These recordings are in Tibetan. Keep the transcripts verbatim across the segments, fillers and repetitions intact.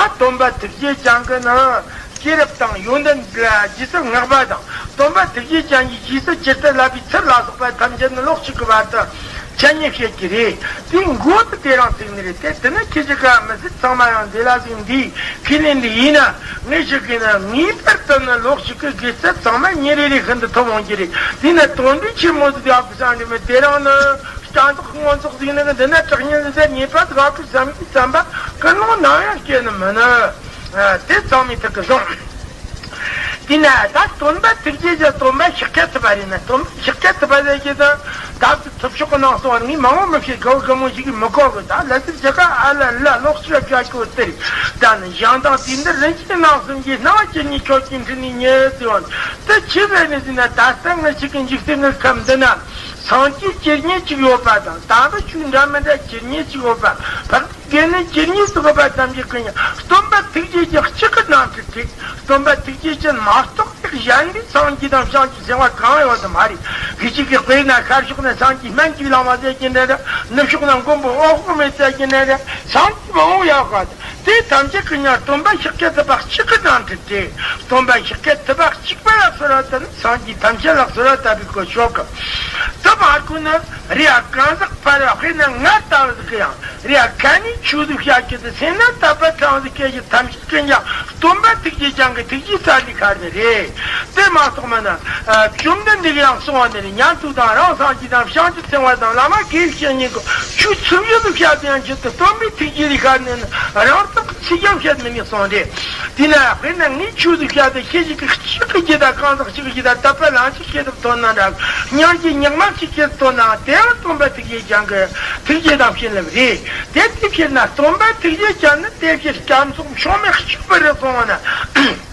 ད་སྟོན་པ་ཐུགས་རྗེ་ཅན་གྱི་ནི་སྐྱེས་རབས་དང་ཡོན་ཏན་ལ་རྗེས་སུ་བསྔགས་པ་དང་། སྟོན་པ་ཐུགས་རྗེ་ཅན་གྱི་རྗེས་སུ་ཇི་ལྟར་བསླབ་པའི་ཚུལ་ལ་སོགས་པ་ཐམས་ཅད་ནི་ལོགས་གཅིག་གི་བར་དུ་འཆད་ཉན་བྱེད་ཀྱི་རེད། དེའི་མགོ་དེ་དེ་རང་ཚིག་ནི་རེད། དེ་དེ་ནི་ཁྱེད་ཅག་གི་མི་སེར་ཚང་མ་ཡང་འདི་ལ་ཟིན་འདིའི་ཁས་ལེན་འདི་ཡིན་ན། ངས་ཞུ་གི་ནི་ངེས་པར་དུ་ནི་ལོགས་གཅིག་གི་དགེ་རྩ་ཚང་མ་ཉིན་རེ་རེ་ཤིན་ཏུ་ཐོབ་འོང་གི་རེད། དེ་ནི་དོན་འགྲུབ་ཆེན་མོ་ཟིག་ཡག་གི་སང་འདྲི་མི་དེ་རང་ནི། རྐྱང་ཐག་སྔོན་ཐག་ཟིག་ནི་གི་འདི་ན་དྲག་ཉེན་ཟེར་ཉེས་པ་དགའ་ཁུར་བསམ་གི་བསམ་པ་ཀུན་སློང་ནམ་ཡང་སྐྱེ་ནི་མིན་ནི། དེ་ཚང་མས་ཐུག་གི་བཟུང་། དེ་ན་ད་སྟོན་པ་ཐུགས་རྗེ་ཅན་སྟོན་པ་ཤཱཀྱ་ཐུབ་པ་རེད་ན། སྟོན་པ་ཤཱཀྱ་ཐུབ་པ་ཟེར་གྱི་དང་ད་ཐུབ་ཤོག་གི་ནང་སོང་བ་ངས་མང་བོ་མི་བཤད། ག་བོ་ག་མོ་ཞིག་གིས་མི་གོ་གི། ད་ལ་ཟེར་རྒྱ་གར་ཨ་ལ་ལ་ལོག་ཤི་བ་བྱ་ཁྱོད་དེ་རེད། ད་ནི་ཞང་དང་དེ་འདིར་རིན་ཆེན་སྣང་གསུམ་གྱི་སྣང་བ་ཅན་གཉིས་ཁྱོད་ཀྱི་འཁྲི་ནས་ཉེ་ཟེར་བ་ནི་དེ་ཆི་ཟེར་ནི་ཟེར་ན། ད་ལྟ་ངེད་ཅག་གི་འཇིག་རྟེན་གྱི་ཁམས་འདི་ན། སངས་རྒྱས་ཇི་སྙེད་ཅིག་ཡོད་པ་དང་། དམ་པའི་ཆོས་འདྲ་མི་འདྲ་ཇི་སྙེད་ཅིག་ཡོད་པ། འཕགས་པའི་དགེ་འདུན་ཇི་སྙེད་ཅིག་ཡོད་པ་ཐམས་ཅད་ཀྱི་ཡང་སྟོན་པ་ཐུགས་རྗེ་ཅན་གཅིག་གི་ནང་དུ་ཐུག། སྟོན་པ་ཐུགས་རྗེ་ཅན་མ་གཏོགས་པའི་གཞན་པའི་སངས་རྒྱས་དང་བྱང་ཆུབ་སེམས་དཔའ་གང་ཡོད་དམ་མ་རེད། ཁྱེད་ཅག་གི་དཔེར་ན་ཤར་ཕྱོགས་ན་སངས་རྒྱས་སྨན་གྱི་བླ་མ་ཟེར་གྱི་འདྲ་འདྲ། ནུབ་ཕྱོགས་ན་མགོན་པོ་འོད་དཔག་མེད་ཟེར་གྱི་འདྲ་འདྲ། སངས་རྒྱས་མང་བོ་ཡོད་ག། དེ་ཐམས་ཅད་ཀྱི་ཡང་སྟོན་པ་ཤཱཀྱ་ཐུབ་པ་གཅིག་གི་ནང་དུ་ཐུག། སྟོན་པ་ཤཱཀྱ་ཐུབ་པ་གཅིག་པ་ལ་གསོལ་བ་བཏབ་ན་སངས་རྒྱས་ཐམས་ཅད་ལ་གསོལ་བ་བཏབ་པའི་གོ་ཆོད་གི། དེ་མ་དགོས་ན་རེ་ཡ་གང་ཟག་ཕལ་བ་དཔེར་ན་ང་ལྟ་བུ་ཟིག་གི་ཡང་རེ་ཡ་གན་ནས་ཆོས་ཟིག་བཤད་རྒྱུ་དེ་སེམས་ན་དད་པ་གང་ཟིག་སྐྱེ་རྒྱུ་ཐམས་ཅད་ཀྱི་ཡང་སྟོན་པ་ཐུགས་རྗེ་ཅན་གྱི་ཐུགས་རྗེ་རྩ་ལས་ཤར་ནི་རེད། དེ་མ་གཏོགས་མིན་ན། བཅོམ་ལྡན་འདས་ཀྱིས་ཡང་གསུངས་པ་ནི་རེད། ཉན་ཐོས་དང་རང་སངས་རྒྱས་དང་བྱང་ཆུབ་སེམས་དཔའ་དང་བླ་མ་དགེ་བའི་བཤེས་གཉེན་གྱིས་ཆོས་ཚུལ་བཞིན་དུ་བཤད་དེ་ཡང་ཆེད་དུ་སྟོན་པའི་ཐུགས་རྗེ་ལས་ཤར་ནས་ནི་རང་སྟོབས་ཀྱིས་ཅི་ཀྱང་བཤད་མི་ནུས་གསུངས་ཏེ། དེས་ན་དཔེར་ན་ངས་ཆོས་ཟིག་བཤད་དེ་ཁྱེད་ཅག་གིས་གཅིག་གི་རྒྱུད་དང་གང་ཟག་གཅིག་གི་རྒྱུད་དང་དད་པ་ལན་གཅིག་ཤེས་ཐུབ་ཐོན་ན་འདྲ། སྙིང་རྗེ་ཉག་མ་གཅིག་ཤེས་ཐུབ་ཐོན་ནའང་དེ་ཡང་སྟོན་པ་ཐུགས་རྗེ་ཅན་གྱི་ཐུགས་རྗེ་དང་བྱིན་རླབས་རེད། དེ་དེ་ཕྱིར་ན་སྟོན་པ་ཐུགས་རྗེ་ཅན་ནི་དེ་ཕྱིར་སྐྱབས་མཆོག་མཆོག་མེད་གཅིག་པུ་རེད་གསུངས་པ་ན།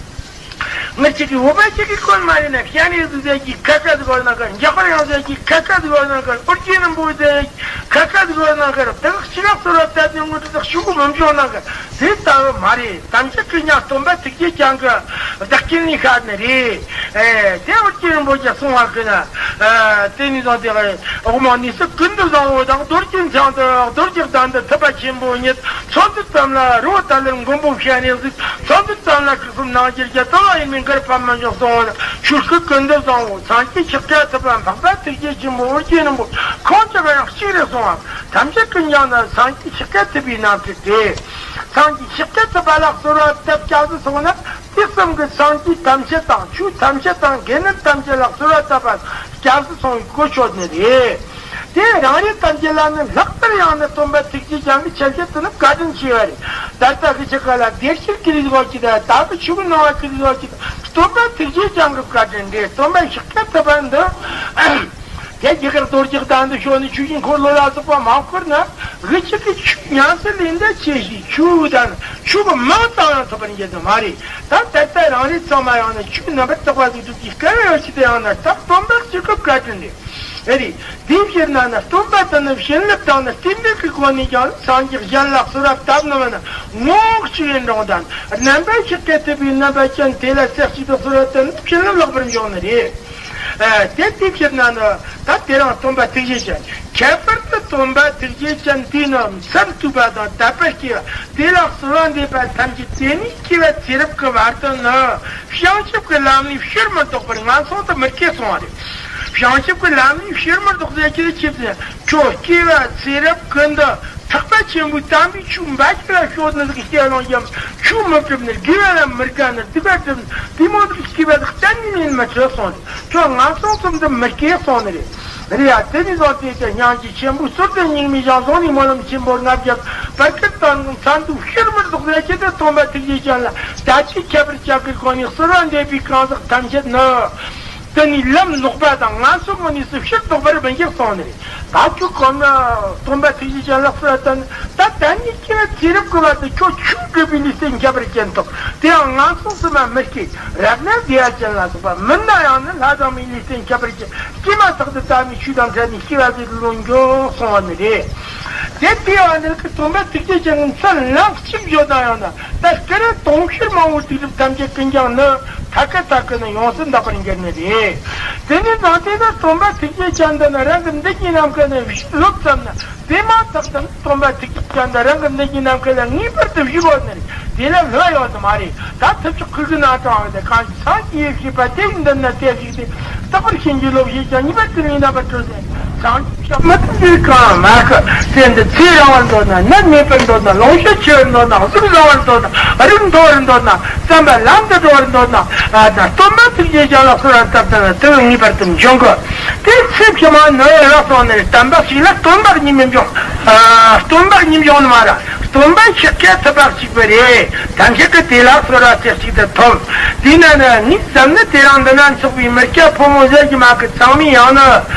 ངེད་ཅག་གི་བོད་པ་ཅིག་གི་སྐོར་མ་ཡིན་ན་སྤྱན་རས་གཟིགས་ཟེར་གྱི་ཁ་ཁ་ཟིག་ཡོད་ན་ག། འཇམ་དཔལ་དབྱངས་ཟེར་གྱི་ཁ་ཁ་ཟིག་ཡོད་ན་ག། ཨོ་རྒྱན་རིན་པོ་ཆེ་ཟེར་གྱི་ཁ་ཁ་ཟིག་ཡོད་ན་ག། དེ་ག་ཕྱི་ལོགས་སུ་རོ་བཏབ་ནས་དངོས་གྲུབ་དག་ཞུ་གི་མི་འབྱུང་ན་ག། དེ་ལྟ་བུ་མ་རེད། ཐམས་ཅད་ཀྱི་ཡང་སྟོན་པ་ཐུགས་རྗེ་ཅན་གྱི་བདག་རྐྱེན་ལས་ཤར་ནི་རེད། ཨེ། དེ་ཨོ་རྒྱན་རིན་པོ་ཆེ་གསུང་བ་གི་ན། ཨ། དེ་ནས་བཟུང་སྟེ་འོག་མ་ནུས་སུ་ཀུན་ཏུ་བཟང་བོ་དང་། རྡོ་རྗེ་འཆང་དུ་རྡོ་རྗེ་གདན་དུ་ཐུབ་པ་ཆེན་པོ་ཉིད། ཚོགས་འདུ་ཙམ་ལ་རི་བོ་ཏཱ་ལར་མགོན་པོ་སྤྱན་རས་གཟིགས། ཚོགས་འདུ་ཙམ་ལ་སྐུ་གསུམ་སྣང་བརྒྱད་རྒྱ། ཏཱ་ལ་ཡིན་མིན་གར་ཕམ་མ་འཇོག་གསུང་བ་ཆོས་སྐུ་ཀུན་ཏུ་བཟང་བོ། སངས་རྒྱས་ཤཱཀྱ་ཐུབ་པ། འཕགས་པ་ཐུགས་རྗེ་ཆེན་པོ། ཨོ་རྒྱན་རིན་པོ་ཆེ་ཁོང་ཅག་ཡང་གཅིག་རེད་གསུང་བ། ཐམས་ཅད་ཀུན་ཀྱང་ན་སངས་རྒྱས་ཤཱཀྱ་ཐུབ་པའི་ནང་དུ་བསྡད། སངས་རྒྱས་ཤཱཀྱ་ཐུབ་པ་ལ་གསོལ་བ་བཏབ། སྐྱབས་སུ་སོང་ན། དུས་གསུམ་གྱི་སངས་རྒྱས་ཐམས་ཅད་དང་ཆོས་ཐམས་ཅད་དང་དགེ་འདུན་ཐམས་ཅད་ལ་གསོལ་བ་བཏབ་པ་སྐྱབས་སུ་སོང་བའི་གོ་ཆོད་ནི་རེད། དེ་རང་རེ་ཐམས་ཅད་ལ་ནི་ལྷག་པར་ཡང་ནི་སྟོན་པ་ཐུགས་རྗེ་ཅན་གྱི་ཆ་བྱད་དུ་ནི་བཀའ་དྲིན་ཆེ་བ་རེད། ད་ལྟ་གི་ཆ་ག་ལ་བདེ་སྐྱིད་ཀྱི་རིགས་བ་ཅི་ད། ད་གི་ཆོས་ཀྱི་སྣང་བ་ཀྱི་རིགས་བ་ཅི་ད། སྟོན་པ་ཐུགས་རྗེ་ཅན་གྱི་བཀའ་དྲིན་རེད། སྟོན་པ་ཤཱཀྱ་ཐུབ་པ་འདི། དེ་རྒྱ་གར་རྡོ་རྗེ་གདན་དུ་བྱོན་ནས་ཆོས་ཀྱི་འཁོར་ལོ་ལ་སོགས་པ་མ་བསྐོར་ན། གི་ཅིག་གི་ཆོས་ཉམས་སུ་ལེན་ད་ཆེ་ཞིང་ཆོས་དང་ཆོས་ཀྱི་མིང་ཙམ་ཡང་ཐོབ་པར་འགྱུར་དུ་མ་རེད། ད་ད་ལྟ་རང་རེ་ཚང་མ་ཡང་ན་ཆོས་རྣམ་པར་དག་པ་ཟིག་སྒྲུབ་ཀྱི་སྐལ་བ་ཡོད་ཅི་དེ་ཡང་ན་ད་སྟོན་པ་གཅིག་གི་བཀའ་དྲིན་རེད། ཨེ་རེད། དེའི་ཕྱིར་ན་ན་སྟོན་པ་དེ་ནི་བྱིན་རླབས་དང་ནི་རྟེན་འབྲེལ་གྱི་སྒོ་ནས་ཀྱང་སངས་རྒྱས་གཞན་ལ་གསོལ་བ་བཏབ་ནི་མིན་ན་ངོ་བོ་གཅིག་ཡིན་རུང་དང་རྣམ་པ་ཤཱཀྱ་ཐུབ་པའི་རྣམ་པ་ཅན་དེ་ལ་རྩེ་གཅིག་ཏུ་གསོལ་བ་བཏབ་ན་བྱིན་རླབས་ལེགས་པར་འབྱུང་ནི་རེད། ཨ། དེ་དེའི་ཕྱིར་ན་ནི་ད་དེ་རིང་སྟོན་པ་ཐུགས་རྗེ་ཅན། ཁྱད་པར་དུ་སྟོན་པ་ཐུགས་རྗེ་ཅན་དེས་ནི་མཚན་ཐོས་པ་དང་དད་པ་སྐྱེས་པ་དེ་ལ་གསོལ་བ་འདེབས་པ་ཐམས་ཅད་དེ་ནས་སྐྱེས་པ་ཚེ་རབས་ཀྱི་བར་དུ་ནི་བྱང་ཆུབ་ཀྱི་ལམ་ལས་ཕྱིར་མི་ལྡོག་པར་ངན་སོང་དུ་མི་སྐྱེ་གསུང་བ་རེད། བྱང་ཆུབ་ཀྱི་ལམ་ལས་ཕྱིར་མི་ལྡོག་ཟེར་གྱི་ཆེད་དུ། ཁྱོད་སྐྱེ་བ་ཚེ་རབས་ཀུན་ཏུ་ཐེག་པ་ཆེན་པོའི་དམ་པའི་ཆོས་འབའ་ཞིག་ལ་སྤྱོད་ནི་ཟིག་སྐྱེ་ལོང་ཀྱང་ཆོས་མི་སྒྲུབ་ནི། དགེ་བ་ལ་མི་དགའ་ནི། སྡིག་པ་སྒྲུབ་ནི། དེ་མོ་ཟིག་སྐྱེ་བ་ཟིག་གཏན་ནས་མིན་མི་སྲིད་གསུངས་ནས། ཁྱོད་ངན་སོང་གསུམ་དུ་མི་སྐྱེ་གསུངས་ནི་རེད། རེད་ཡ། དེ་ནས་བཟུང་སྟེ་ཀྱང་སྙིང་རྗེ་ཆེན་པོས་གསོལ་འདེབས་སྙིང་རྗེའི་ཞིང་གཟུངས་ནས་སྨོན་ལམ་ཆེན་པོ་ལྔ་བརྒྱ་བར་བསྐལ་དང་མཚན་ཐོས་ཕྱིར་མི་ལྡོག་ཟེར་གྱི་དེ་སྟོན་པ་ཐུགས་རྗེ་ཅན་ལ་ད་ཅི་ཁྱད་པར་ཅན་གྱི་སྒོ་ནས་གསོལ་བ་འདེབས་པའི་གང་ཟག་ཐམས་ཅད་ནི། དེ་ནི་ལམ་ལོག་པ་དང་ངན་སོང་གི་གནས་སུ་ཕྱིར་ལྡོག་པར་མི་འགྱུར་གསུངས་ནི་རེད། ད་ཁྱོད་གོམས་ན་སྟོན་པ་ཐུགས་རྗེ་ཅན་ལ་གསོལ་བ་བཏབ་ན། ད་ད་ནི་སྐྱེ་བ་ཚེ་རབས་ཀྱི་བར་དུ་ཁྱོད་ཆོས་སྒྲུབ་པའི་ལུས་རྟེན་ཁྱད་པར་ཅན་ཐོབ། དེ་ཡང་ངན་སོང་དུ་མ་མི་སྐྱེ། རབ་ན་བདེ་བ་ཅན་ལ་སོགས་པ། མིན་ན་ཡང་ནི་ལྷ་དང་མིའི་ལུས་རྟེན་ཁྱད་པར་ཅན་སྐྱེས་མ་ཐག་ཏུ་དམ་པའི་ཆོས་དང་འཕྲད་ནས་སྐྱེ་བ་ཟད་དུ་ལོངས་འགྱུར་གསུངས་པ་ནི་རེད། དེ་ལྟའི་བར་ནི་སྟོན་པ་ཐུགས་རྗེ་ཅན་གྱི་མཚན་ལན་གཅིག་བརྗོད་ན་ཡང་ན། ད་སྐད་ར་དུང་ཕྱུར་མང་བོ་དུས་རབས་ཐམས་ཅད་ཀུན་ཀྱང་ནི་ཐད་ཀར་ཐད་ཀར་ནི་ཡོངས་སུ་འདག་པར་འགྱུར་ནི་རེད། དེ་ནས་བཟུང་སྟེ་ནི་སྟོན་པ་ཐུགས་རྗེ་ཅན་འདི་ནི་རང་གི་འདི་གཉིས་ནམ་མཁའ་ནས་བཞུགས་ལོབས་ཙམ་ན་ དེ་མ་ཐག་ཏུ་སྟོན་པ་ཐུགས་རྗེ་ཅན་དང་རང་གི་འདི་གཉིས་ནམ་མཁའ་ལ་ངེས་པར་དུ་བཞུགས་ཡོད་ནི་རེད། དེ་ལ་ལྷོད་ཡོད་ནི་མ་རེད། ད་ཐུབ་ཆོག་ཁུར་གི་ནང་དྲངས་པ་དེ་གང་ཞིག་སངས་རྒྱས་ཡེ་ཤེས་པ་དེ་ཡི་མདུན་ན་གཏད་བཞག་སྟེ། རྟག་པར་བྱིན་གྱིས་རློབས་ཤིག་ཀྱང་ཉེས་པ་ཀུན་ལས་འདའ་བར་གྲོལ་ཟེར། སངས་རྒྱས་ཤིག་མི་ཐུབ་པའི་གང་མ་ཁ་ཚེ་འདི་ཚེ་རིང་བར་འདོད་ན། ནད་མེད་པར་འདོད་ན། ལོངས་སྤྱོད་ཆེ་བར་འདོད་ན། གཟུགས་བཟང་བར་འདོད་ན། རིགས་མཐོ་བར་འདོད་ན། བསམ་པ་ལམ་དུ་འགྲོ་བར་འདོད་ན། ཨ་ད་སྟོན་པ་ཐུགས་རྗེ་ཅན་ལ་གསོལ་བ་བཏབ་ན་དེ་ངེས་པར་དུ་འབྱུང་གི། དེ་ཚེ་ཕྱི་མ་ནི་རབ་སོང་ནས་དམ་པ་ཞིག་ལ་སྟོན་པ་གཉིས་མི་འབྱུང་། ཨ་སྟོན་པ་གཉིས་འབྱུང་ནི་མ་རེད། སྟོན་པ་ཤཱཀྱ་ཐུབ་པ་གཅིག་པུ་རེད། ཐམས་ཅད་ཀྱིས་དེ་ལ་གསོལ་བ་རྩེ་གཅིག་ཏུ་ཐོབ། དེས་ན་ནི་ངས་བསམ་ནི་དེ་རིང་འདི་ན་འཚོགས་པའི་མི་སྐྱ་ཕོ་མོ་ཟེར་གྱི་མ་གི་ཚང་མས་ཡང་ནི་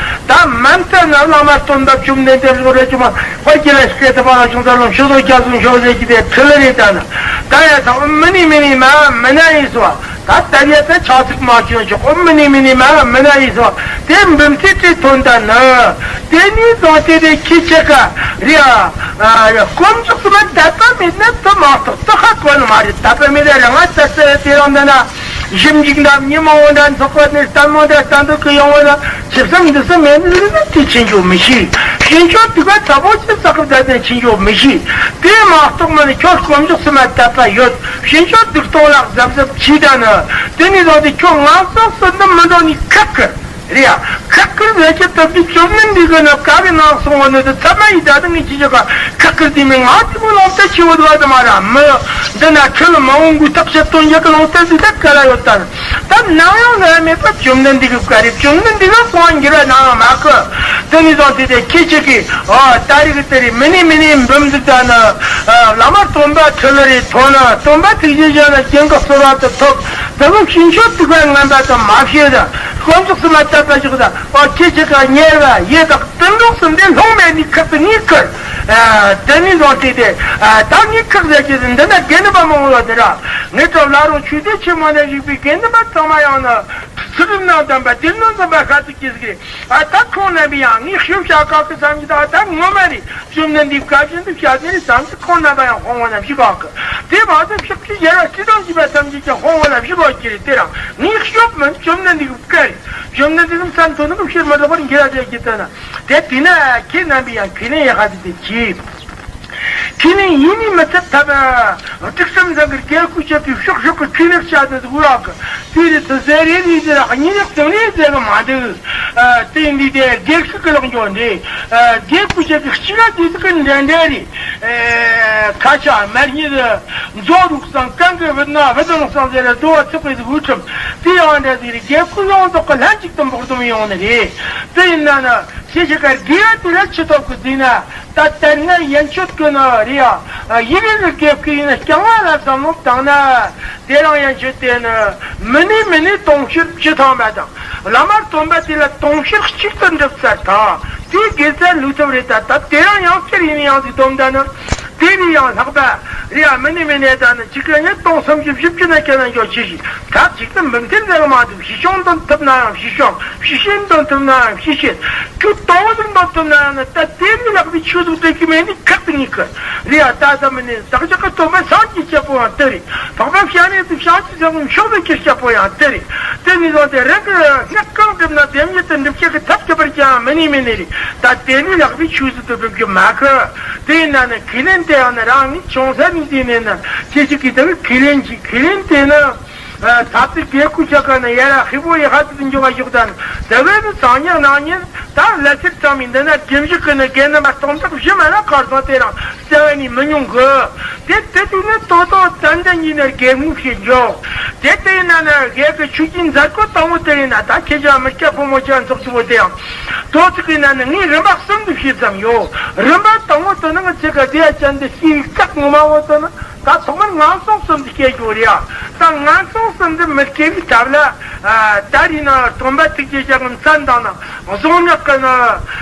ད་མ་མཐའ་ན་བླ་མ་སྟོན་པ་བཅོམ་ལྡན་འདས་གསུང་རེ་བཅོམ་པ་ཁོ་ཁྱེད་ལ་སྐད་དུ་པ་ལ་བྱུང་ས་ལོ་ཤོ་ལོ་རྒྱ་གསུང་ཤོ་ཟེར་གྱི་དེ་ཁྲི་ལ་རེད། ད་ནི་ད་ཡ་ཚང་མི་ནི་མི་ནི་མ་མི་ན་ཡིན་སོ། ད་ལྟ་ཡ་ད་ཆགས་ཚིག་མ་བྱུང་ཆོག་གོ། མི་ནི་མི་ནི་མ་མི་ན་ཡིན་སོ། དེ་འབུམ་ཚིག་གི་དོན་དག་ནི། དེ་ནས་བཟུང་སྟེ་དེ་ཁྱེད་ཆ་ག་རེ་ཨ། དཀོན་མཆོག་གསུམ་ལ་དད་པ་མེད་ན་དེ་མ་གཏོགས་དེ་ཧ་གོ་ནི་མ་རེད། དད་པ་མེད་ན་རང་ང་ད་ལྟ་དེ་རང་འདི་ན་ཞིབ་འཇུག་འདྲ་ཉི་མ་འོ་འདྲ་འཚོགས་པ་ནི་ལྟད་མོ་འདྲ་ལྟ་འདོད་ཀྱི་ཡོང་བ་ན་ཆིབས་སམ་འདི་སམ་མེད་ནི་ནི་དེ་ཕྱིན་ཆོག་མི་ཤེས། ཕྱིན་ཆོག་དུས་ཀ་ཚ་པོ་ཆེ་ས་ཁུབ་ད་དེ་ཕྱིན་ཆོག་མི་ཤེས། དེ་མ་གཏོགས་མ་ནི་ཁྱོད་དཀོན་མཆོག་གསུམ་ལ་དད་པ་ཡོད། ཕྱིན་ཆོག་སྡིག་ཏོ་ལ་གཟབ་གཟབ་བྱས་ད་ནི། དེ་ནས་བཟུང་སྟེ་ཁྱོད་ངན་སོང་གསུམ་དུ་མི་འགྲོ་ནི་ཁག་གི་རེད་ཡ། ཁག་གི་ཟེར་གྱི་སྟབས་ཀྱིས་བཅོམ་ལྡན་འདས་ཀྱིས་ནི་བཀའ་གི་ནང་གསུངས་པ་ནི་དེ་ཚད་མ་ཡི་ད་དུང་ངས་ཅི་བྱེད་ག་ཁག་གི་དེ་མིན་ང་དེ་མོ་ལོང་ཏེ་ཆེ་བོ་དགའ་དུ་མ་ར་མི། འདི་ན་ཁྲི་ལ་མ་འོང་གུ་ཐག་ཆད་སྟོན་རྒྱུ་གི་ལོང་ཏེ་ཟིག་ད་ག་ལ་ཡོད་ད། ད་ནམ་ཡང་ན་མེད་པ་བཅོམ་ལྡན་འདས་ཀྱི་བཀའ་རེད། བཅོམ་ལྡན་འདས་ཀྱིས་གསུང་བ་འགྱུར་བ་ནམ་ཡང་མ་གི། དེ་ནས་བཟུང་སྟེ་དེ་ཁྱེད་ཅག་གིས་ཨ་ད་རེས་ཀྱི་དེ་རེད། མི་ནི་མི་ནི་འབུམ་འདི་ད་ནི་བླ་མ་སྟོན་པ་ཁྲི་ལ་རེ་ཐོན་ན་སྟོན་པ་ཐུགས་རྗེ་ཅན་ལ་སྦྱིན་གི་གསོལ་བ་དུ་ཐོབ། དེ་མོ་ཕྱིན་ཆོག་དུས་ཀ་ངན་པ་དུ་མ་བྱེད་ད། དཀོན་མཆོག་གསུམ་ལ་དད་པ་ཞོག་ད། ཨ་ཁྱེད་ཅག་ག་ཉེར་བ་ཡེ་དག་དུད་འགྲོ་གསུམ་དེ་ལྷུང་མེད་ནི་ཁག་ཏུ་ངེས་ཁུར། ཨ་དེ་ནས་བཟུང་སྟེ་དེ་ཨ་ད་ངེས་ཁག་ཟེར་གྱི་འདི་ན་དགེ་འདུན་པ་མང་བོ་ཡོད་དེ་ར། ངེད་ཚོ་བླ་རུང་ཆོས་སྡེ་ཆེན་མོ་ནས་བཞུགས་པའི་དགེ་འདུན་པ་ཚང་མ་ཡང་ན། ཚུལ་ཁྲིམས་དང་ལྡན་པ་དེ་ནི་འཛིན་པ་ཤ་ཚིག་གི་ཟིག་རེད། ཨ་ད་ཁོང་རྣམ་པས་ཡང་ངས་ཤོབ་བྱ་དཀའ་གི་བསམ་གྱི། ད་ད་ངོ་མ་རེད། བཅོམ་ལྡན་འདས་བཀའ་བཞིན་དུ་བྱ་ཟེར་བསམ་གྱི། ཁོང་རྣམ་པ་ཡང་དབང་བོ་རྣམས་ཞིག་ག་གི། དེ་མ་ཟད་ཕྱོགས་བཅུའི་རྒྱལ་བ་སྲིད་དང་བཅས་པ་ཐམས་ཅད་ཀྱང་དབང་བོ་རྣམས་ཞིག་ག་གི་རེད། དེ་རང་ངས་ཤོབ་མིན། བཅོམ་ལྡན་འདས་ཀྱི་བཀའ་རེད། བཅོམ་ལྡན་འདས་ཀྱི་མཚན་ཐོས་ནི་ཀྱི་ཕྱིར་མི་ལྡོག་པར་འགྱུར་བ་ཟེར་གྱི་ལྟ་ན། དེ་དེས་ན་ཁྱེད་རྣམ་པས་ཡང་ཁས་ལེན་ཡག་ག་ཟིག་དེ་གྱིས། ཁས་ལེན་ཡེ་ནས་མི་ཚད་ཐབས། དཀྲུག་ཤིང་ཚང་གི་རྒྱལ་ཁུངས་ཆེ་གི་ཕྱོགས་ཕྱོགས་ཀྱི་ཁས་ལེན་བྱ་དེ་ཟིག་འུ་རག་གི། དེ་རེད་དེ་ཟེར་རེད་རེད་ཟེར་ར་གཉིས་རེད་དེ་རེད་ཟེར་གི་མ་འདུག་ཨ་དེ་འདི་དེ་རྒྱལ་ཁུངས་ཀྱི་ལོག་འཇོག་འདི། ཨ་རྒྱལ་ཁུངས་ཆེ་གི་གཅིག་ཨ་དེ་ཟིག་གི་འདྲ་འདྲ་རེད། ཨ་ཁ་ཆ་མར་ཉི་ཟི་མཛོ་རུག་སང་གང་གི་བུད་ན་བུད་ནོ་སང་ཟེར་ར་དོ་བ་ཚུགས་པའི་ཟིག་འུ་ཁྲིམས། དེ་ཡང་འདྲ་ཟིག་རེད། རྒྱལ་ཁུངས་ཡོངས་རྫོགས་གི་ལྷན་ཅིག་ཏུ་འབོག་སྡོམ་ཡོང་ནི་རེད། དེ་ཡིན་ན་ནི། ཁྱེད་ཅག་ག་དགེ་བ་དེ་ལ་ཆུ་ཐོག་གི་བརྫིས་ན། ད་ལྟར་ང་ཡན་ཆོད་ཀྱི་ནི་རེད་ཡ། ཡིན་རེ་རེ་དགེ་བ་ཡིན་ན་རྐྱང་བ་ལ་བསམ་བློ་བཏང་ན། དེ་རང་ཡན་ཆོད་དེ་ནི་མི་ནི་མི་ནི་དུང་ཕྱུར་བཅུ་ཐམ་པ་དང་། བླ་མ་སྟོན་པ་དེ་ལ་དུང་ཕྱུར་གཅིག་ཏུ་འགྲུབ་ཚར་ཐལ། དེའི་དགེ་རྩ་ལུས་ཐུབ་རེད། ད་ད་དེ་རང་ཡང་བསྐྱར་ཡིན་ཡང་ཟིག་སྡོམ་ད་ནི། དེ་ལས་ཡང་ལྷག་པ་རེད་ཡ། མི་ནི་མི་ནི་ད་ནི་གཅིག་གི་ནི་དུང་སུམ་ཅུ་བཞི་བཅུ་ན་ཁྱེད་རང་འཇོག་ཆེ་ཞིག་ཐབས་ཅིག་ཏུ་འབུམ་ཐེར་ཟེར་མ་ཐུབ། ཞི་ཞང་འདོན་ཐུབ་ན་ཡང་ཞི་ཞང་། ཞི་ཞེན་འདོན་ཐུབ་ན་ཡང་ཞི་ཞེན། ཁྱོད་དང་པོ་ཟིག་འདོན་ཐུབ་ན་ཡང་ན་ད་དེ་ལས་ལྷག་པའི་ཆོས་ཟིག་འདོན་རྒྱུ་མེད་ནི་ཁག་ཏུ་ངེས་ཀི་རེད་ཡ། ད་ད་མི་ནི་བདག་ཅག་གི་སྟོན་པ་སངས་རྒྱས་རྒྱལ་པོ་ཡང་དེ་རེད། འཕགས་པ་སྤྱན་རས་གཟིགས་བྱང་ཆུབ་སེམས་དཔའ་མཆོག་ཏུ་གྱུར་རྒྱལ་པོ་ཡང་དེ་རེད། དེ་ནས་བཟུང་སྟེ་རང་གི་སྔགས་གང་བསྒྲུབ་ན་དེ་བཞིན་དུ་འགྲུབ་བྱེད་ཀྱི་ཐབས་སྐྱེ་བར་ཀྱང་མི་ནི་མི་ནི་རེད། ད་དེ་ལས་ལྷག་པའི་ཆོས་ཟིག་ཏུ་འགྲུབ་རྒྱུ་མ་ཁི། དེ་ཡིན་ན་ནི་ཁས་ལེན་དེ་ཡང་ནི་རང་ངས་ཆུང་ས་ནས་བཟུང་ནས་ནི་ཁྱེད་ཅག་གིས་དེ་གི་ཁས་ལེན་གྱིས། ཁས་ལེན་དེ་ནི། ཨ་ད་ལྟའི་དགེ་བསྐུལ་བྱ་ག་ནི་ཡ་ར་ཧི་བོ་ཡི་ཧ་ཙི་འཇོག་པ་ཞོག་དང་། དེ་བས་ནི་སང་ཉིན་གནངས་ཉིན་ད་ལ་ཕྱིར་ཚང་མས་འདི་ན་དགེ་བཞུགས་ཀྱི་ནི་དགེ་འདུན་པ་སྟོང་ཕྲག་བཞི་མ་ལ་གར་སོང་དེ་རང་རྩ་བ་ནས་མི་ཉུང་གི། དེ་དེ་དུས་ནི་ཏོ་ཏོ་ཏན་ཏན་གྱིས་ནི་དགེ་བསྔོ་བྱེད་འཇོག་དེ་དེ་ཡིན་ན་ནི་དགེ་གི་ཆོས་ཀྱི་མཛད་སྒོ་དང་པོ་དེ་ཡིན་ན། ད་ཁྱེད་ཅག་མི་སྐྱ་ཕོ་མོ་ཅག་ཚོགས་གཙོ་བོ་དེ་ཡང་དོ་ཚིག་གི་ན་ནི་ངས་རིམ་པ་གསུམ་དུ་ཕྱེ་ཙམ་ཡོད། རིམ་པ་དང་པོ་དེ་ནི་ང་ཚོས་ག་དེ་ཡ་ཅན་དུ་ཤེས་པའི་སྐབས་ངོ་མ་བོ་དེ་ནི། ད་ཐོག་མར་ངན་སོང་གསུམ་དུ་སྐྱེ་རྒྱུ་རེད་ཡ། ད་ངན་སོང་གསུམ་དུ་མི་སྐྱེ་བའི་ཐབས་ལ། ཨ་ད་རེས་ན་སྟོན་པ་ཐུགས་རྗེ་ཅན་གྱི་མཚན་དང་ན་གཟུངས་སྔགས་ཀྱི་ན་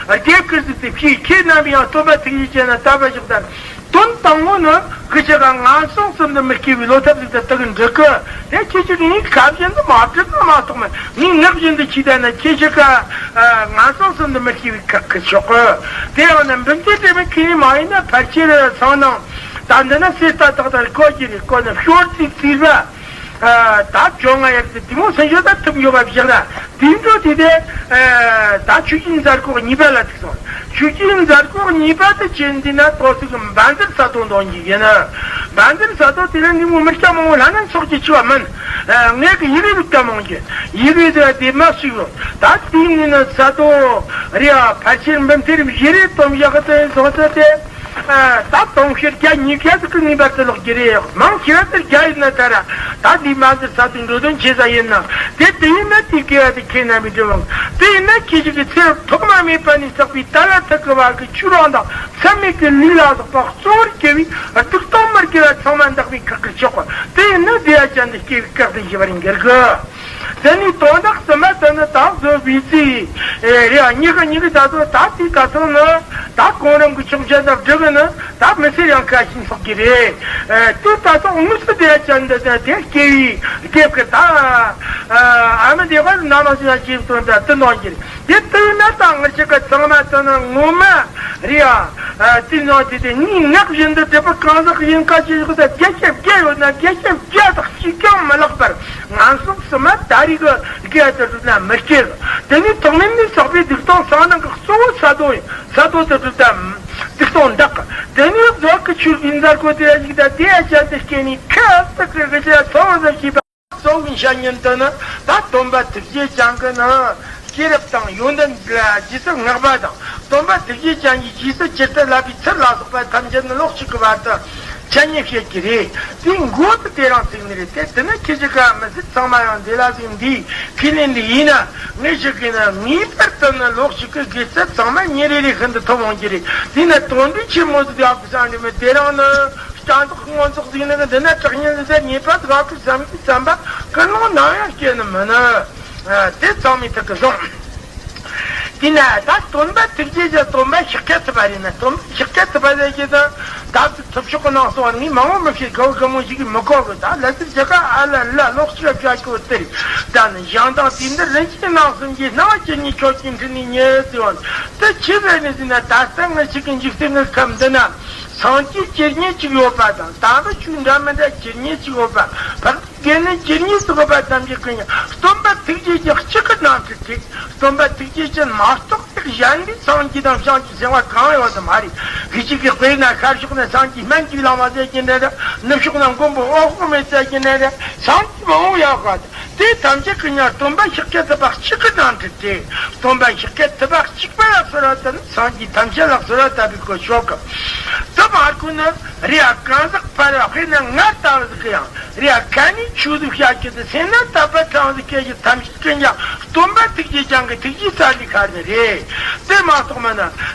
རྒྱལ་ཁུར་ཟིག་དེ་ཕྱིས་ཁྱེད་རྣམ་པས་ཡང་སྟོན་པ་ཐུགས་རྗེ་ཅན་ལ་བལྟ་བ་ཞིག་དང་། དོན་དང་པོ་ནི་གི་ཆ་ག་ངན་སོང་གསུམ་དུ་མི་སྐྱེ་བའི་བློ་ཐབས་ཟིག་དེ་དག་འགྲིག་གི། དེ་ཁྱེད་ཀྱིས་ངའི་ཁ་བཞིན་དུ་མ་བསྒྲུབས་ན་མ་གཏོགས་མེད། ངའི་ངག་བཞིན་དུ་ཁྱེད་ལྟ་ན་ཁྱེད་ཆ་ག་ངན་སོང་གསུམ་དུ་མི་སྐྱེ་བའི་ཁག་གི་ཆོག་གི། དེ་ཡང་ན་འབུམ་ཐེར་དྲི་མེད་ཁས་ལེན་མ་ཡིན་ན་ཕལ་ཆེར་སང་ནང་། ད་འདི་ན་གསེར་རྟ་ཏག་ཏག་བརྐོ་རྒྱུ་རེད། བརྐོས་ནས་ཤོར་རྩིས་རྩིས་པ། ད་བཅོ་ལྔ་ཡར་དུ་དེ་མོ་སེམས་ཤོག་ད་ཐུབ་ཡོད་པ་བཞག་ན་དེ་འགྲོ་དེ་དེ། ད་ཆོས་ཀྱི་མཛད་སྒོ་གཉིས་པ་ལ་ཐུག་སོང་། ཆུ་སྐྱེས་མཛད་སྒོ་གཉིས་པ་དེ་བྱས་འདི་ན་ཏོག་ཙམ་འབའ་འཛེར་ས་རྡོ་འདོན་གྱི་ཡིན། འབའ་འཛེར་ས་རྡོ་དེ་ལ་འདི་མོ་མི་སྐྱ་མང་བོ་ལྷ་ན་ཚོགས་ཀྱི་ཆུ་བ་མིན། ངས་གི་ཡི་གེ་བི་སྐྱ་མང་གི་ཡི་གེ་དེ་དེ་མ་ཞིག་ཡོད། ད་དེ་ནི་ན་ས་རྡོ་རེ་ཨ་ཕལ་ཆེར་འབུམ་ཐེར་བཞི་རེ་སྟོང་བཞག་གི་དེ་སོང་ཚེ་དེ། ད་དུང་ཕྱིར་བརྒྱ་ཉིས་བརྒྱ་ཟིག་གི་ངེས་པར་དུ་ལོག་རྒྱུ་རེད། མང་ཆེ་བ་དེར་བརྒྱ་ཡིན་ན་ད་ར། ད་འདི་མ་འདི་ས་དུ་འགྲོ་དོན་ཆེ་ས་ཡིན་ན། དེ་དེ་ཡིན་ན་དེ་དགེ་བ་དེ་ཁྱེད་རྣམ་པའི་སྒྲུབ་དབང་དེ་ཡིན་ན་ཁྱེད་ཅག་གི་ཚེ་ཐོག་མ་མེད་པ་ནས་བསགས་པའི་ད་ལ་ཐུག་གི་བ་གི་ཆུ་རང་དང་མཚམས་མེད་ཀྱི་ལུས་ལ་སོགས་པ་གཙོ་བོར་གྱུར་བའི་སྡིག་ལྟུང་མི་དགེ་བ་ཚང་མ་འདག་པའི་ཁག་གི་ཆོག་པ་དེ་ཡིན་ན་དེ་ཡ་ཅན་དུ་སྐྱེ་བའི་བཀག་དེ་ཞི་བར་འགྱུར་གི། དེ་ནས་དོན་དག་གསུམ་པ་དེ་ནི་ད་བཟོ་བའི་རྩིས་རེད། ཨ་ཉི་ག་ཉི་ག་ད་དོ་ད་དེ་ད་ཚང་ནི་ད་གོང་རིམ་གྱི་ཆོག་མཆན་དང་སྒྲུབ་ནི་ད་མི་ཚེ་ཡང་ཁ་ཞིག་འཚོགས་ཀྱི་རེད། དེ་ད་ཚང་དངོས་སུ་དེ་ཅན་འདི་དེ་སྐྱེ་བའི་སྐྱེ་བ་ད་ཨ་མི་དེ་བར་ན་མ་ཞིག་ཡང་སྐྱེ་བའི་དོན་དུ་དུ་འདོན་གྱི་རེད། དེ་ལྟ་བུ་ན་ད་ང་ཅག་གི་ཚང་མ་ད་ནི་ངོ་མ་རེད་ཨ། དེ་ནང་དེ་དེ་ངའི་ངག་བཞིན་དུ་སྒྲུབ་པ་གང་ཟག་གཞན་ཁ་ཅིག་ཡོད་ད་བརྒྱ་ཆ་བརྒྱ་ཡོད་ན་བརྒྱ་ཆ་བརྒྱ་དག་གཅིག་ཀྱང་མི་ལྷག་པར་ངན་སོང་གསུམ་མ་ད་རེས་ཀྱི་དགེ་བ་དུ་སྒྲུབ་ན་མི་སྐྱེ་གི། དེ་ནས་ཐོག་མེད་ནས་བསགས་པའི་སྡིག་ལྟུང་གསང་སྔགས་ཀྱི་གཙོ་བོ་ས་རྡོ་ཡིན། ས་རྡོ་དུ་སྒྲུབ་ད་སྡིག་ལྟུང་འདག་གི། དེ་ནས་བཟོ་གི་ཆུ་བའི་མཛད་སྒོ་དེ་ཡ་ཞིག་ད་དེ་ཡ་ཅན་དུ་སྐྱེ་ནས་ཁ་ཙག་གི་གི་ཅི་ཡ་ཚོ་བ་ཟབ་ཞེས་པ། གསུང་གི་བཤད་ཉན་དུ་ནི་ད་སྟོན་པ་ཐུགས་རྗེ་ཅན་གྱི་ནི་སྐྱེས་རབས་དང་ཡོན་ཏན་ལ་རྗེས་སུ་བསྔགས་པ་དང་སྟོན་པ་ཐུགས་རྗེ་ཅན་གྱི་རྗེས་སུ་ཇི་ལྟར་བསླབ་པའི་ཚུལ་ལ་སོགས་པ་ཐམས་ཅད་ནི་ལོགས་ཤིག་གི་བར་དུ་འཆད་ཉན་བྱེད་ཀྱི་རེད། དེའི་མགོ་དུ་དེ་རང་ཚིག་ནི་རེད་དེ། དེ་ནི་ཁྱེད་ཀྱི་ཀ་མི་སྲིད་ཚང་མ་ཡང་འདི་ལ་ཟིན་འདིའི་ཁས་ལེན་འདི་ཡིན་ན་ངས་ཞིག་གིས་ནི་ངེས་པར་དུ་ནི་ལོགས་ཤིག་གི་དགེ་རྩ་ཚང་མ་ཉིན་རེ་རེ་ཤིན་ཏུ་ཐོབ་འོང་གི་རེད། དེས་ན་དོན་འགྲུབ་ཆེན་མོ་ཟིག་ཡག་གི་ས་འདི་མི་དེ་རང་ནི། སྐྱ་འདོགས་སྔོན་འདོགས་ཟིག་ནི་འདི་ན་དྲག་ཉེན་ཟེར་ཉེས་པ་དགའ་ཁུ་བསམ་གི་བསམ་པ་ཀུན་སློང་ནམ་ཡང་སྐྱེ་ནི་མིན་ནི། དེ་ཚང་མའི་ཐུགས་ཀྱི་བཟུང་། དེས་ན་ད་སྟོན་པ་ཐུགས་རྗེ་ཅན་སྟོན་པ་ཤཱཀྱ་ཐུབ་པ་རེད་ན་སྟོན་པ་ཤཱཀྱ་ཐུབ་པ་ཟེར་གྱི་ད་ད་ཐུབ་ཤོག་གི་ནང་སོང་བ་ངས་མང་བོ་མི་ཤེས་ག་བོ་ག་མོ་ཞིག་གིས་མི་གོ་གི། ད་ལ་ཟེར་རྒྱ་ག་ཨ་ལ་ལ་ལོག་ཤི་ར་བྱ་ཁྱོད་དེ་རེད། ད་ནི་གཞན་དང་དེ་འདིར་རིན་ཆེན་སྣང་གསུམ་གྱི་སྣང་བ་ཇི་སྙེད་ཁྱོད་ཀྱིས་འཕྲིན་ནས་ཉེ་ཟེར་བ་དེ་ཆི་ཟེར་ནི་ཟེར་ན་ད་ལྟ་ང་ཞིག་གི་འཇིག་རྟེན་གྱི་ཁམས་འདི་ན། སངས་རྒྱས་ཇི་སྙེད་ཅིག་ཡོད་པ་དང་། དམ་པའི་ཆོས་འདྲ་མི་འདྲ་ཇི་སྙེད་ཅིག་ཡོད་པ། འཕགས་པའི་དགེ་འདུན་ཇི་སྙེད་ཅིག་ཡོད་པ་ཐམས་ཅད་ཀུན་ཀྱང་སྟོན་པ་ཐུགས་རྗེ་ཅན་གཅིག་གི་ནང་དུ་བྲིས། སྟོན་པ་ཐུགས་རྗེ་ཅན་མ་གཏོགས་པའི་གཞན་པའི་སངས་རྒྱས་དང་བྱང་ཆུབ་སེམས་དཔའ་གང་ཡོད་དམ་མ་རེད། གི་ཅིག་གི་དཔེར་ན་ཤར་ཕྱོགས་ན་སངས་རྒྱས་སྨན་གྱི་བླ་མ་ཟེར་གྱི་འདྲ་འདྲ། ནུབ་ཕྱོགས་ན་མགོན་པོ་འོད་དཔག་མེད་ཟེར་གྱི་འདྲ་འདྲ། སངས་རྒྱས་མང་བོ་ཡོད་པ། དེ་ཐམས་ཅད་ཀྱི་ཉར་སྟོན་པ་ཤཱཀྱ་ཐུབ་པ་གཅིག་གི་ནང་དུ་བྲིས། སྟོན་པ་ཤཱཀྱ་ཐུབ་པ་གཅིག་པ་ལ་གསོལ་བ་བཏབ་ན་སངས་རྒྱས་ཐམས་ཅད་ལ་གསོལ་བ་བཏབ་པའི་གོ་ཆོད་གི། དུ་མར་ཁུ་ནི་རེ་ཨ་གང་ཟག་ཕལ་བ་དཔེར་ན་ང་ལྟ་བུ་ཟིག་གི་ཡང་རེ་ཨ་ག་ནས་ཆོས་ཟིག་བཤད་རྒྱུ་དེ་སེམས་ན་དད་པ་གྲངས་ཟིག་སྐྱེ་རྒྱུ་ཐམས་ཅད་ཀྱི་ཉར་སྟོན་པ་ཐུགས་རྗེ་ཅན་གྱི་ཐུགས་རྗེ་རྩ་ལས་ཤར་ནི་རེད། དེ་མ་གཏོགས་མ་ན་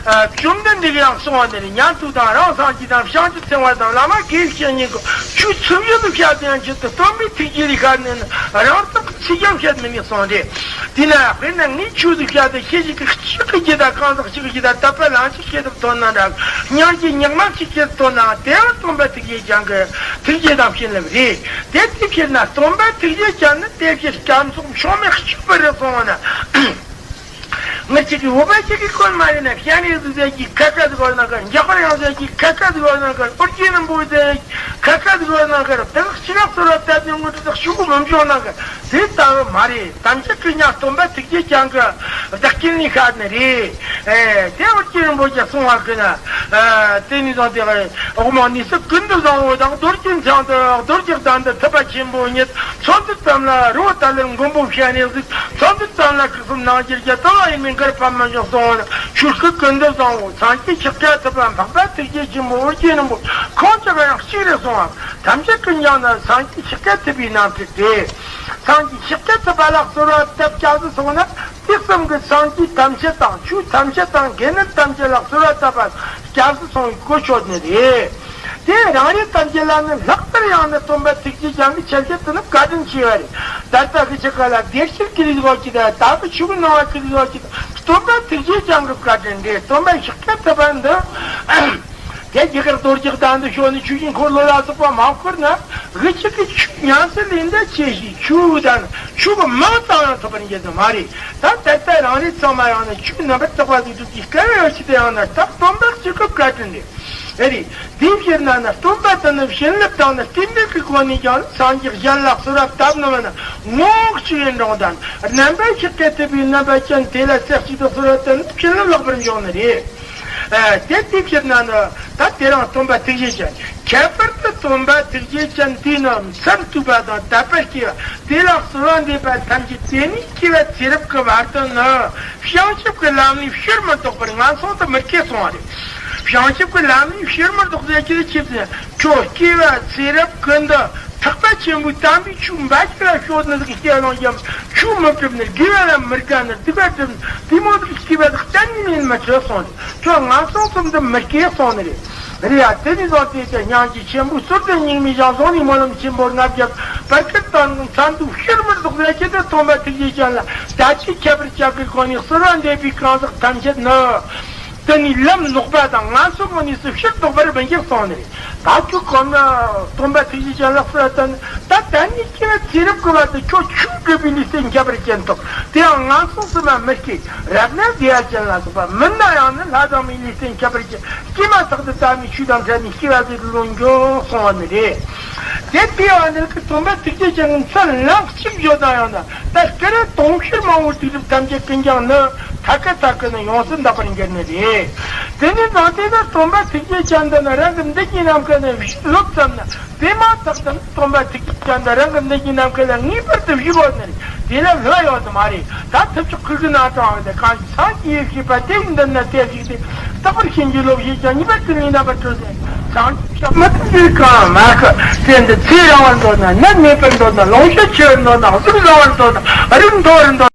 བཅོམ་ལྡན་འདས་ཀྱིས་ཡང་གསུངས་པ་ནི་ཉན་ཐོས་དང་རང་སངས་རྒྱས་དང་བྱང་ཆུབ་སེམས་དཔའ་དང་བླ་མ་དགེ་བའི་བཤེས་གཉེན་གྱི་ཆོས་ཚུལ་བཞིན་དུ་བཤད་དེ་ཡང་ཆེད་དུ་སྟོན་པའི་ཐུགས་རྗེ་ལས་ཤར་ནས་ནི་རང་སྟོབས་ཀྱིས་ཅི་ཀྱང་བཤད་མི་ནུས་གསུངས་ཏེ། དེས་ན་དཔེར་ན་ངས་ཆོས་ཟིག་བཤད་དེ་ཤེས་ཞིག་གིས་གཅིག་གི་རྒྱུད་དང་གང་ཟག་གཅིག་གི་རྒྱུད་དང་དད་པ་ལན་གཅིག་ཤེས་ཐུབ་ཐོན་ན་འདྲ། སྙིང་རྗེ་ཉག་མ་གཅིག་ཤེས་ཐུབ་ཐོན་ནའང་དེ་ཡང་སྟོན་པ་ཐུགས་རྗེ་ཅན་གྱི་ཐུགས་རྗེ་དང་བྱིན་རླབས་རེད། དེ་དེ་ཕྱིར་ན་སྟོན་པ་ཐུགས་རྗེ་ཅན་ནི་དེ་ཕྱིར་སྐྱབས་སོགས་ཕྱོགས་མེད་གཅིག་པུ་རེད་གསུངས་པ་ན། ངེད་ཅག་གི་བོད་པ་ཞིག་གི་སྐོར་མ་ཡིན་ན་སྤྱན་རས་གཟིགས་ཟེར་གྱི་ཁ་ཁ་ཟིག་བར་ན་གར། འཇམ་དཔལ་དབྱངས་ཟེར་གྱི་ཁ་ཁ་ཟིག་བར་ན་གར། ཨོ་རྒྱན་རིན་པོ་ཆེ་ཟེར་གྱི་ཁ་ཁ་ཟིག་བར་ན་གར། དེ་དག་ཕྱི་ནང་གསོལ་བ་བཏབ་ནས་དངོས་གྲུབ་དག་ཞུ་གི་མི་འབྱུང་ན་གར། དེ་ལྟ་བུ་མ་རེད། ཐམས་ཅད་ཀྱི་ཉར་སྟོན་པ་ཐུགས་རྗེ་ཅན་གྱི་བདག་རྐྱེན་ལས་ཤར་ནི་རེད། ཨེ། དེ་ཨོ་རྒྱན་རིན་པོ་ཆེ་གསུངས་པ་གི་ན། ཨ། དེ་ནས་བཟུང་སྟེ་འོག་མ་ནུས་སུ་ཀུན་ཏུ་བཟང་པོ་དང་། རྡོ་རྗེ་འཆང་དང་རྡོ་རྗེ་གདན་དུ་ཐུབ་པ་ཆེན་པོ་ཉིད། ཚོགས་འདུ་ཙམ་ལ་རི་བོ་ཏཱ་ལའི་མགོན་པོ་སྤྱན་རས་གཟིགས། ཚོགས་འདུ་ཙམ་ལ་སྐུ་གསུམ་སྣང་བྱེད་རྒྱལ། དུ་བ་ཡེ་མའི་གར་པདྨ་འབྱུང་གསུངས་པ་ན། ཆོས་སྐུ་ཀུན་ཏུ་བཟང་པོ། སངས་རྒྱས་ཤཱཀྱ་ཐུབ་པ། འཕགས་པ་ཐུགས་རྗེ་ཆེན་པོ། ཨོ་རྒྱན་རིན་པོ་ཆེ། ཁོང་ཅག་ག་ཡང་གཅིག་རེད་གསུངས་པ། ཐམས་ཅད་ཀྱི་ཉར་ན་སངས་རྒྱས་ཤཱཀྱ་ཐུབ་པའི་རྣམ་ཐར་ཏེ། སངས་རྒྱས་ཤཱཀྱ་ཐུབ་པ་ལ་གསོལ་བ་བཏབ་སྐྱབས་སུ་སོང་ན། དེ་གསུམ་གྱི་སངས་རྒྱས་ཐམས་ཅད་དང་ཆོས་ཐམས་ཅད་དང་དགེ་འདུན་ཐམས་ཅད་ལ་གསོལ་བ་བཏབ་པ་སྐྱབས་སུ་སོང་བའི་གོ་ཆོད་ནི་རེད། དེ་རང་རེ་ཐམས་ཅད་ལ་ནི་ལྷག་པར་ཡང་ནི་སྟོན་པ་ཐུགས་རྗེ་ཅན་གྱི་ཆ་བྱད་དུ་ནི་བཀའ་དྲིན་ཆེ་བ་རེད། ད་ལྟ་གི་ཆ་ག་ལ་བདེ་སྐྱིད་ཀྱི་རིགས་བ་ཅི་དང་། ད་གི་ཆོས་ཀྱི་སྣང་བ་ཀྱི་རིགས་བ་ཅི་དང་། སྟོན་པ་ཐུགས་རྗེ་ཅན་གྱི་བཀའ་དྲིན་རེད། སྟོན་པ་ཤཱཀྱ་ཐུབ་པ་འདི། དེ་རྒྱ་གར་རྡོ་རྗེ་གདན་དུ་བྱོན་ནས་ཆོས་ཀྱི་འཁོར་ལོ་ལ་སོགས་པ་མ་བསྐོར་ན། གི་ཅིག་གི་ཆོས་ཉམས་སུ་ལེན་ད་ཆེ་ཞིག་ཆོས་དང་ཆོས་ཀྱི་མིང་ཙམ་ཡང་ཐོབ་པར་འགྱུར་དུ་མ་རེད། ད་ད་ལྟ་རང་རེ་ཚང་མ་ཡང་ན་ཆོས་རྣམ་པར་དག་པ་ཟིག་སྒྲུབ་ཀྱི་སྐལ་བ་ཡོད་ཅི། དེ་ཡང་ན་ད་སྟོན་པ་གཅིག་གི་བཀའ་དྲིན་རེད། ཨེ་རེད། དེའི་ཕྱིར་ན་ན་སྟོན་པ་དེ་ནི་བྱིན་རླབས་དང་ནི་རྟེན་འབྲེལ་གྱི་སྒོ་ནས་ཀྱང་སངས་རྒྱས་གཞན་ལ་གསོལ་བ་བཏབ་ནི་མིན་ན་ངོ་བོ་གཅིག་ཡིན་རུང་དང་། རྣམ་པ་ཤཱཀྱ་ཐུབ་པའི་རྣམ་པ་ཅན་དེ་ལ་རྩེ་གཅིག་ཏུ་གསོལ་བ་བཏབ་ན་བྱིན་རླབས་ལེགས་པར་འབྱུང་ནི་རེད། ཨ། དེ་དེ་ཕྱིར་ན་ནི་ད་དེ་རིང་སྟོན་པ་ཐུགས་རྗེ་ཅན། ཁྱད་པར་དུ་སྟོན་པ་ཐུགས་རྗེ་ཅན་དེས་ནི་མཚན་བསྟོད་པ་དང་དད་པ་སྐྱེ་བ་དེ་ལ་གསོལ་བ་འདེབས་པ་ཐམས་ཅད་དེ་ནས་སྐྱེ་བ་ཚེ་རབས་ཀྱི་བར་དུ་ནི་བྱང་ཆུབ་ཀྱི་ལམ་ནས་ཕྱིར་མི་ལྡོག་པར་ངན་སོང་དུ་མི་སྐྱེ་གསུངས་པ་རེད། བྱང་ཆུབ་ཀྱི་ལམ་ནས་ཕྱིར་མི་ལྡོག་ཟེར་གྱི་ཆེད་དུ་ཁྱོད་སྐྱེ་བ་ཚེ་རབས་ཀུན་ཏུ་ཐེག་པ་ཆེན་པོའི་དམ་པའི་ཆོས་འབའ་ཞིག་ལ་སྤྱོད་ནི་ཟིག་སྐྱེ་ལོང་ཀྱང་ཆོས་མི་སྒྲུབ་ནི། དགེ་བ་ལ་མི་དགའ་ནི། སྡིག་པ་སྒྲུབ་ནི། དེ་མོ་ཟིག་སྐྱེ་བ་ཟིག་གཏན་ནས་མེད་མི་ཆོག་གསུངས་ནས། ཁྱོད་ངན་སོང་གསུམ་དུ་མི་སྐྱེ་གསུངས་ནི་རེད། རེད་ཡ། དེ་ནས་བཟུང་སྟེ་ཀྱང་སྙིང་རྗེ་ཆེན་པོ་གཙོར་ཏེ་སྙིགས་མའི་ཞིང་བཟུང་ནས་སྨོན་ལམ་ཆེན་པོ་ལྔ་བརྒྱ་བར་བསྐུལ་དང་མཚན་བསྟོད་ཕྱིར་མི་ལྡོག་ཟེར་གྱི་དེ་སྟོན་པ་ཐུགས་རྗེ་ཅན་ལ་ད་ཅི་ཁྱད་པར་ཅན་གྱི་སྒོ་ནས་གསོལ་བ་འདེབས་པའི་གང་ཟག་ཐམས་ཅད་ནི། དེ་ནས་ལམ་ལོག་པ་དང་ངན་སོང་གི་གནས་སུ་ཕྱིར་ལྡོག་པར་མི་འགྱུར་གསུངས་ནི་རེད། ད་ཁྱོད་གོང་ན་སྟོན་པ་ཐུགས་རྗེ་ཅན་ལ་གསོལ་བ་བཏབ་ནས། ད་ད་ནི་སྐྱེ་བ་ཚེ་རབས་ཀྱི་བར་དུ་ཁྱོད་ཆོས་སྒྲུབ་པའི་ལུས་རྟེན་ཁྱད་པར་ཅན་ཐོབ། དེ་ཡང་ངན་སོང་གསུམ་མ་མི་སྐྱེ། རབ་ན་བདེ་བ་ཅན་ལ་སོགས་པ། མི་ན་ཡང་ནི་ལྷ་དང་མིའི་ལུས་རྟེན་ཁྱད་པར་ཅན། སྐྱེས་མ་ཐག་ཏུ་དམ་པའི་ཆོས་དང་འཕྲད་ནས་སྐྱེ་བ་ཟེར་ལོ་འགྱོ་གསུངས་པ་ནི་རེད། དེ་དེ་ཡང་འདིར་གྱི་སྟོན་པ་ཐུགས་རྗེ་ཅན་གྱི་མཚན་ལན་གཅིག་བརྗོད་ན་ཡང་ན། ད་སྐུ་རེ་དུང་ཕྱུར་མང་བོ་དུས་རབས་ཐམས་ཅད་ཀུན་ཀྱང་ནི། ཐ་ཀི་ཐ་ཀི་ནི་ཡོངས་སུ་འདག་པར་འགྱུར་ནི་རེད། དེ་ནས་ནང་དེ་ལ་སྟོན་པ་ཐུགས་རྗེ་ཅན་འདི་ནི་རང་གི་འདི་གཉིས་ནམ་མཁའ་ནས་བཞུགས་ལོབས་ཙམ་ན། དེ་མ་ཐག་ཏུ་སྟོན་པ་ཐུགས་རྗེ་ཅན་འདི་རང་གི་འདི་གཉིས་ནམ་མཁའ་ལ་ངེས་པར་དུ་བཞུགས་ཡོད་ནི་རེད། དེ་ལ་ལྷོད་ཡོད་ནི་མ་རེད། ད་ཐུབ་ཆོག་ཁུར་གི་ནང་དྲངས་པ་དེ་གང་ཞིག་སངས་རྒྱས་ཡེ་ཤེས་པ་དེ་ཡི་མདུན་ན་དེ་བཞུགས་ཏེ་རྟག་པར་བྱིན་གྱིས་རློབས་ཤིག་ཀྱང་ངེས་པར་དུ་ལུས་རྣམ་པར་གྲོལ་ཟེར། བྱང་ཆུབ་མི་མཐུན་པའི་གང་མ་ཁུ་དེ་འདི་ཚེ་རིང་བར་འདོད་ན། ནད་མེད་པར་འདོད་ན། ལོངས་སྤྱོད་ཆེ་བར་འདོད་ན། གཟུགས་བཟང་བར་འདོད་ན། རིགས་མཐོ་བར་འདོད་ན།